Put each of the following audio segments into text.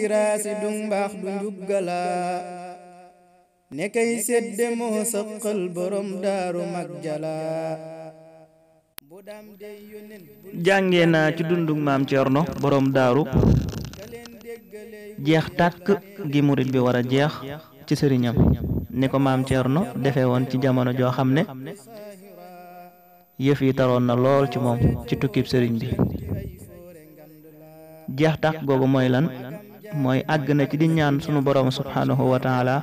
giiraasi du mbaax du njuggala nekkay sedde moo sëqal borom daaru mag jala jàngee naa ci dundug maam Cerno borom daaru jeex tàkk gi murit bi war a jeex ci sëriñam ni ko maam Cerno defe woon ci jamono joo xam ne yëf yi taroon na lool ci moom ci tukkib sëriñ bi jeex tàkk googu mooy lan mooy àgg na ci di ñaan sunu borom subhanahu wa taala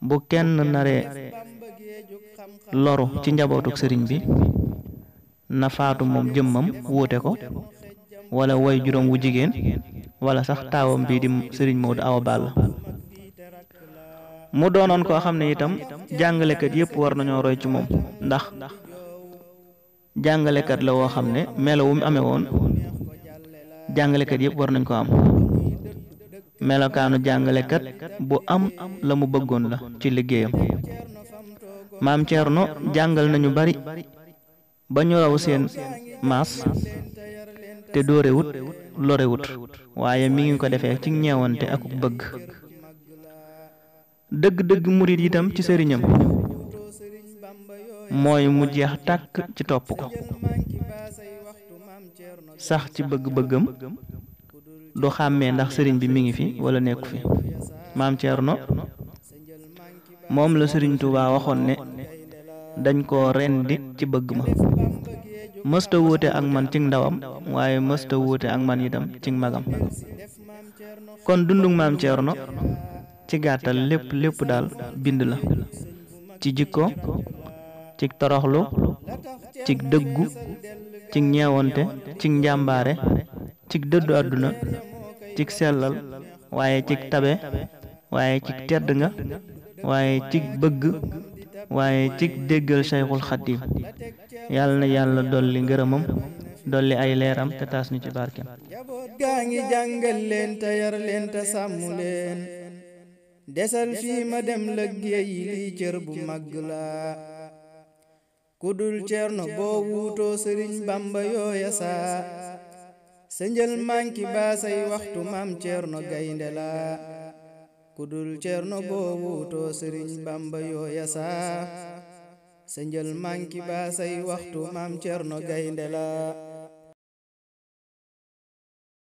bu kenn naree loru ci njabootuk sëriñ bi na faatu moom jëmmam wuute ko wala way juróom wu jigéen wala sax taawam bii di sëriñ Moodu Awa Balla mu doonoon koo xam ne itam jàngalekat yépp war nañoo roy ci moom ndax jàngalekat la woo xam ne melo wu mu amee woon jàngalekat yépp war nañ ko am melokaanu jàngalekat bu am la mu bëggoon la ci liggéeyam maam Cerno jàngal nañu bari ba ñu raw seen maas te dóorewut lorewut waaye mi ngi ko defee ci ñeewante ak bëgg dëgg-dëgg murit itam ci sëriñam mooy mu jeex tàkk ci topp ko sax ci bëgg-bëggam du xàmmee ndax sëriñ bi mi ngi fi wala nekku fi maam Cerno moom la sëriñ Tuubaa waxoon ne dañ ko rendi ci bëgg ma mësta wuute ak man ci ndawam waaye mësta wuute ak man itam ci magam kon dundug maam Cerno ci gàttal lépp daal bind la ci jikko ci toroxlu ci dëggu ci ñeewante ci njàmbaare ci dëddu àdduna ci sellal waaye ci tabe waaye ci tedd nga waaye ci bëgg waaye ci déggal Sayxul Xadiim yàlla na yàlla dolli ngërëmam dolli ay leeram te taas ñu ci barkeem jaboot gaa ngi jàngal leen te yar leen te sàmm leen desal fii ma dem lëggéey yi lii cër bu màgg la ku dul Cerno boo wuutoo sëriñ Bamba yooya saa sa njël manki baa say waxtu maam Cerno gaynde la ku dul Cerno boo wuutoo sëriñ Bamba yooya saa sa njël manki baa say waxtu maam Cerno gaynde la